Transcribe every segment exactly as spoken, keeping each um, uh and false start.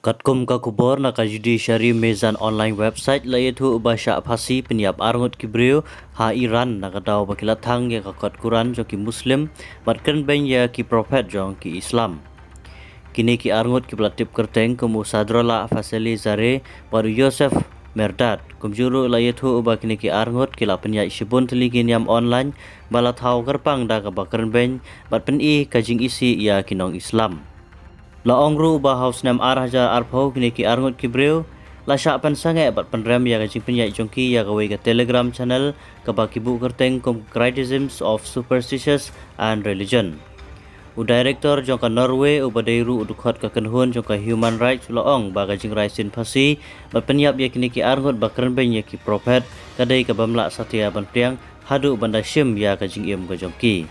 Katkum ka khubor na ka Judiciary Mezan online website, la ïathuh ba shah phasi pynïap arngut ki briew ha Iran na ka daw ba ki la thang ïa ka kot Quran jong ki Muslim bad kren beiñ ïa ki prophet jong ki Islam. Kine ki arngut kiba la tip kyrteng kum u Sadrollah Faisalizadeh bad u Yosef Mehrdad. Kumjuh ruh la ïathuh ba kine ki arngut ki la pynïaid shibun tylli ki niam online ba la thaw kyrpang da kaba kren beiñ bad pyni ka jingisih ïa ki nong Islam. La ong ruh ba ha u snem ar hajar arphew kine ki arngut ki briew la shah pynsangeh bad pynrem ïa ka jingpynïaid jong ki ïa kawei ka Telegram channel kaba ki buh kyrteng kum Criticisms of Superstitions and Religion. U director jong ka Norway uba dei ruh u dkhot ka kynhun jong ka Human Rights u la ong ba ka jingrai sien phasi bad pynïap ïa kine ki arngut ba kren beiñ ïa ki prophet ka dei kabym lah satia ban pdiang haduh ban da shim ïa ka jingim ka jong ki.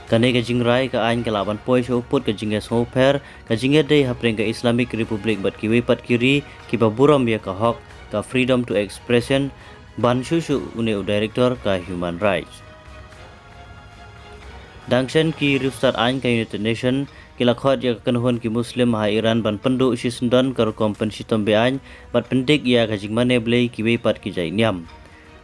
Kane ka jingrai ka aiñ ka lah ban poi sha u pud ka jingïasngewpher ka jingïadei hapdeng ka Islamic Republic bad kiwei pat ki ri kiba burom ïa ka hok, ka freedom to expression, ban shuh shuh, une u director ka Human Rights. Dang shen ki riewstad aiñ ka United Nation ki la khot ïa ka kynhun ki Muslim ha Iran ban pynduh shisyndon ka rukom pynshitom be-aiñ bad pyndik ïa ka jingmane blei kiwei pat ki jait niam.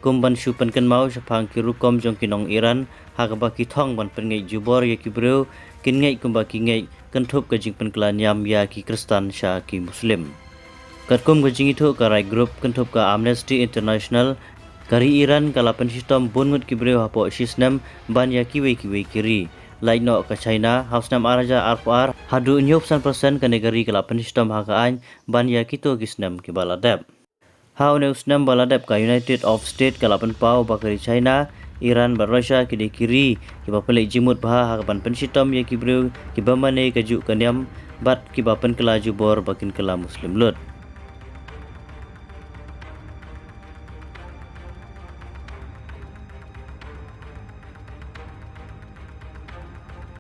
Kum ban shu pynkynmaw shaphang ki rukom jong ki nong Iran ha kaba ki thong ban pynngeit jubor ïa ki briew, kin ngeit kumba ki ngeit, kynthup ka jingpynkylla niam ïa ki Khristan sha ki Muslim. Katkum ka jingïathuh ka Right Group kynthup ka Amnesty International, ka ri Iran ka la pynshitom bun ngut ki briew hapoh shisnem ban ïa kiwei kiwei ki ri. Lait noh ka China, ha u snem ar hajar arphew ar, haduh hynñiewphew san percent kane ka ri ka la pynshitom ha ka aiñ ban ïa kito ki snem kiba la dep. Ha une u snem ba la dep, ka United of State ka la pynpaw ba ka ri China, Iran bad Russia ki dei ki ri kiba pynleit jingmut bha ha kaban pynshitom ïa ki briew kiba mane kajuh ka niam bad kiba pynkylla jubor ba kin kylla Muslim lut.